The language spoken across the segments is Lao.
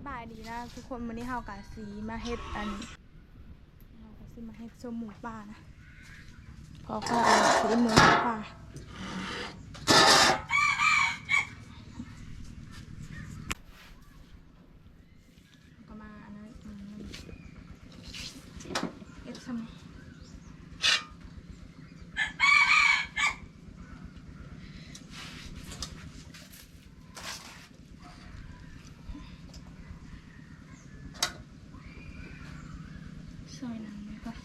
ສະບາຍດີນະທຸກຄົນ, ມື້ນີ້ເຮົາກະຊິມາເຮັດອັນ ເຮົາກະຊິມາເຮັດສົ້ມໝູປ່ານະ. ເພາະວ່າຊິໝູປ່າ ເຮົາກະມາອັນນັ້ນ ອືມ ເຮັດສ່ຳນີ້. ຊອຍໜັງນີ້ກ່ອນ.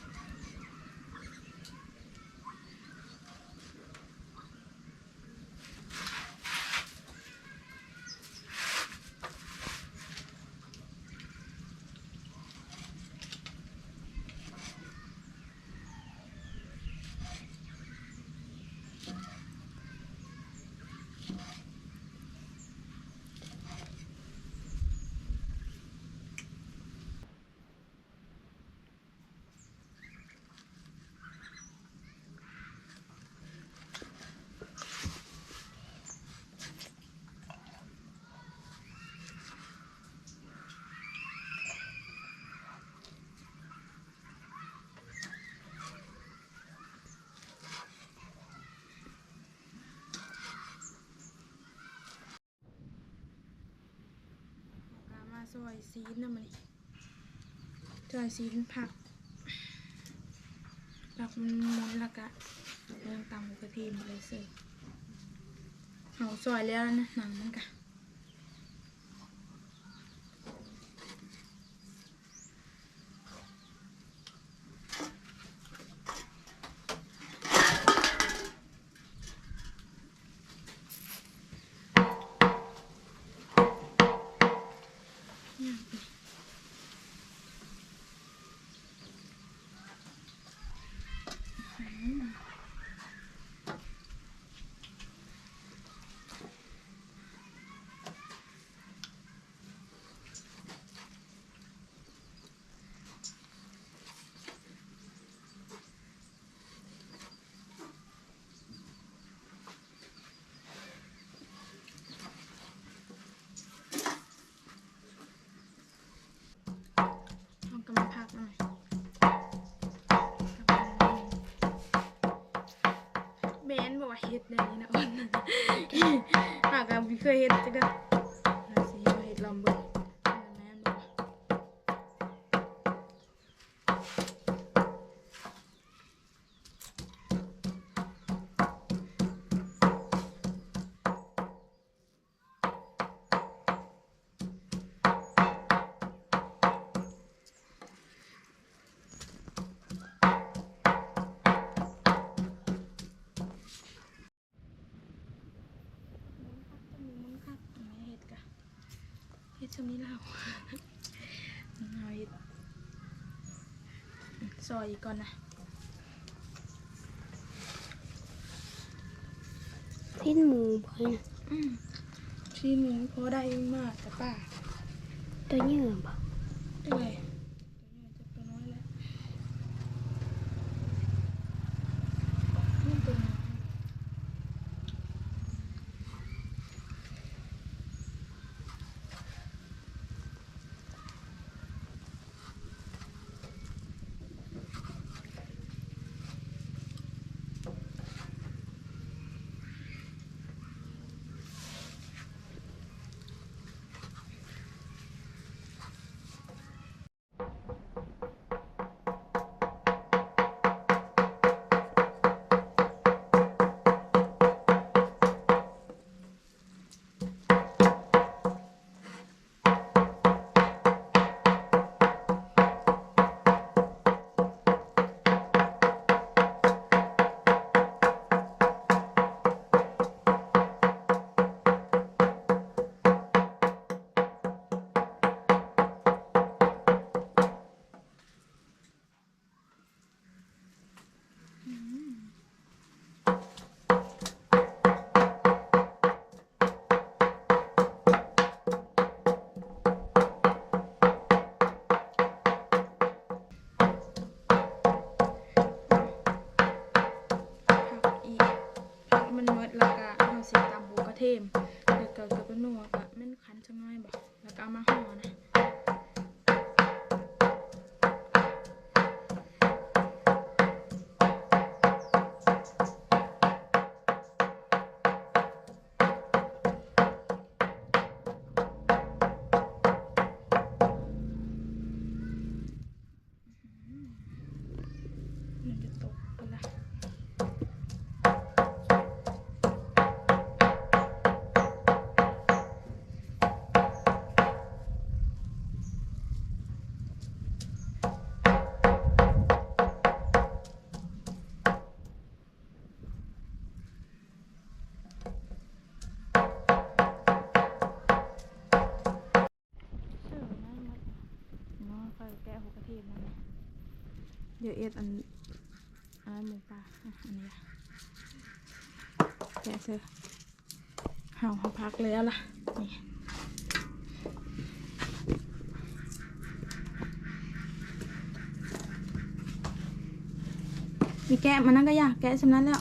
ກະມາຊອຍຊີ້ນນຳ ມື້ນີ້ຊອຍຊີ້ນຜັກ ຜັກມັນໝຸນແລ້ວກະເລີ່ມຕຳກະທຽມເລີຍເຊີ. ເຮົາຊອຍແລ້ວນະ ໜັງມັນກະ ເຮົາກະມາຜັກໜ້ອຍ ແມ່ນບໍ່ວ່າເຮັດແນວນີ້ນະ ເຮົາກະບໍ່ເຄີຍເຮັດຈັກເທື່ອ ເຮົາຊິເຮັດລອງເບິ່ງ ແມ່ນບໍ່. ເຮັດກະ ເຮັດຊ່ຳນີ້ແລ້ວ ເຮົາເຮັດ ຊອຍອີກກ່ອນນະ. ຊີ້ນໝູບໍ່ນະ? ອືມ ຊີ້ນໝູພໍໄດ້ມາແຕ່ປ່າ. ໂຕໃຫຍ່ບໍ່? ໂຕໃຫຍ່ ໂຕໃຫຍ່ຈັກໂຕນ້ອຍແຫຼະ ນີ້ໂຕນ້ອຍ. ຜັກອີກ ຜັກມັນໝົດແລ້ວກະເຮົາຊິຕຳຫົວກະທຽມ ແລ້ວກະ ກະ ກະນົວກະແມ່ນ ຄັນຈັກໜ້ອຍບໍ ແລ້ວກະເອົາມາຫໍ່ນະ. ດຽວເຮັດອັນ ອັນນັ້ນໝູປ່າ ອະ ອັນນີ້ແກະເຊີ ເຮົາ ເຮົາພັກແລ້ວລະ ນີ້ ນີ້ແກະມັນນັ້ນກະຢ່າ ແກະສ່ຳນັ້ນແລ້ວ.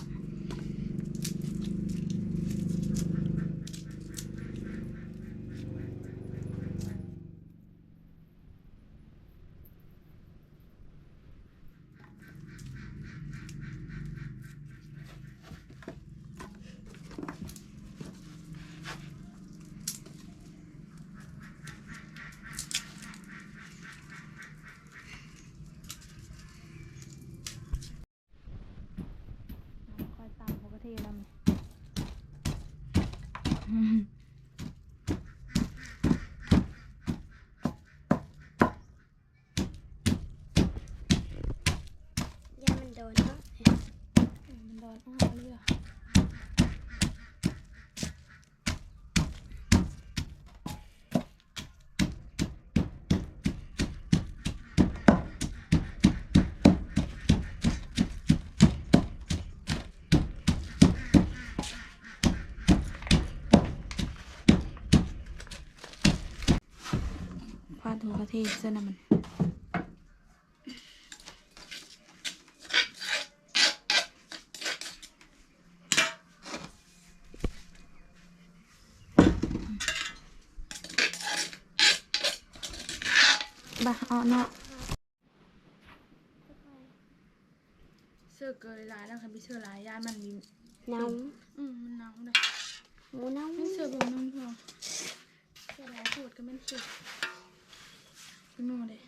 ຄ່ອຍຕຳ ບໍ່ກະເທລຳ ຢ້ານມັນດອນເນາະ ເອີ ມັນດອນ ເອົາເຫຼືອ. ຄວ້ານໂທກະເທໃສ່ນ້ຳມັນ. ບາ ເອົາເນາະ ເສີເກີຫຼາຍໆ ແລ້ວຄັນໄປເສີຫຼາຍ ຢ້ານມັນເນົ່າ ອືມ ມັນເນົ່າເດ້ ໝູເນົ່າ ມັນເສີບາງໜຶ່ງພໍ. ເສຍດາຍໂພດກະແມ່ນເສຍ ເປັນໝໍເດ້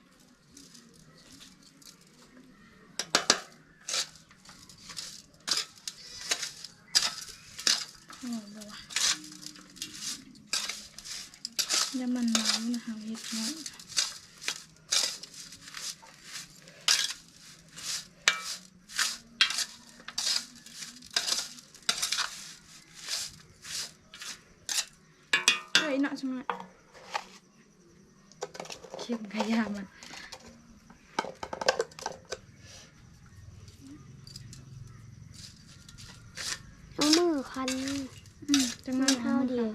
ໂອ້ ບໍ່ວ່າ ຢ່າມັນເນົ່ານະ ເຮົາເຮັດເນາະ. ເອີ ອີກໜ້ອຍ ຈັກໜ້ອຍ ເຄັມກະຢ່າມັນ ເອົາມືຄັນ ອືມ ຈັກໜ້ອຍ ມືເຮົາດຽວ.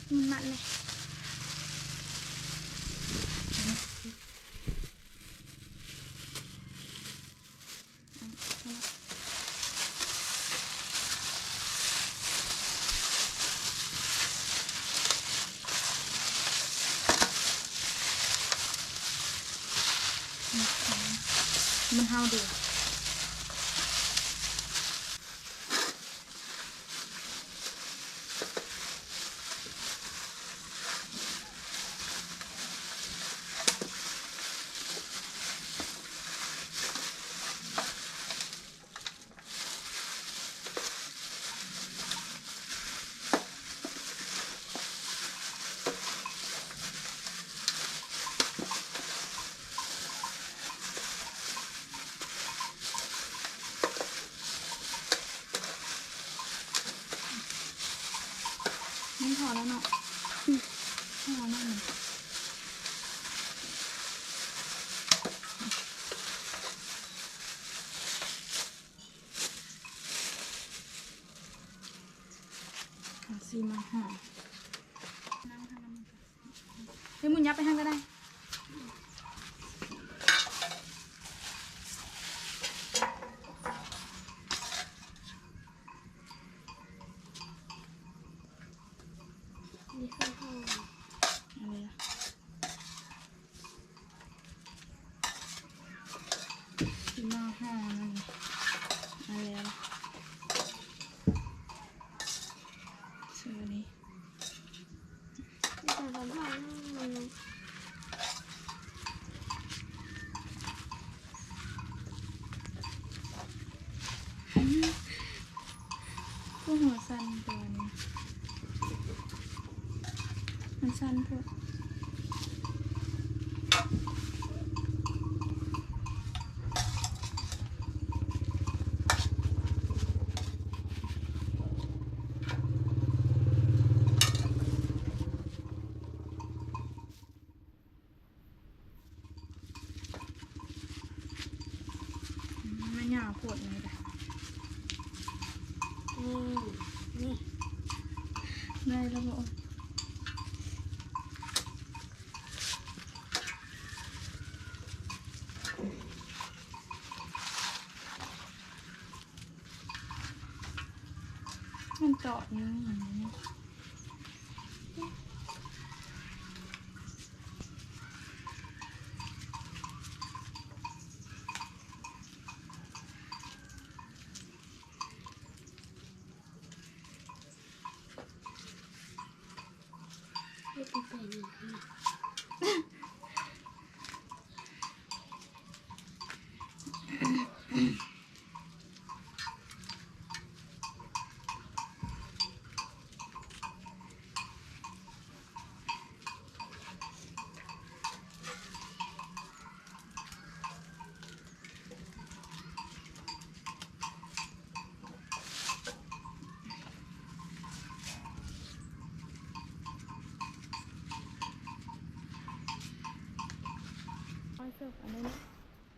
ມັນມັນເລີຍ ມັນເຮົາເດ. ມັນພໍແລ້ວເນາະ ອືມ ພໍແລ້ວເນາະ ເອົາຊີມາຫອມ ໃຫ້ໝູຫຍັບໄປຫັ້ນກະໄດ້. ອັນນີ້ຄືຫອມ ອັນນີ້ນະ ຊີມາຫອມ ອັນນີ້ ອັນນີ້ ເຊີນີ້. ຄືຫົວສັ່ນຕົວນີ້ ມັນສັ່ນໂພດ. ໄດ້ແລ້ວບໍ່? ມັນເຈາະຢູ່. ອັນນີ້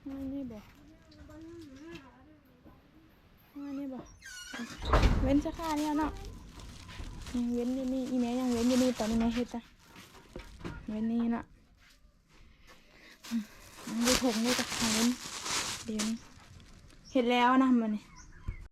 ອັນນີ້ບໍ່? ອັນນີ້ບໍ່? ເວັ້ນສາຂານີ້ເນາະ. ຍັງເວັ້ນຢູ່ນີ້ ອີແມ່ຍັງເວັ້ນຢູ່ນີ້ ຕອນນີ້ແມ່ເຮັດນະ ເວັ້ນນີ້ເນາະ. ອືມ ຢູ່ຖົງນີ້ກະເຫັນ ດຽວນີ້ເຮັດແລ້ວນະ ມື້ນີ້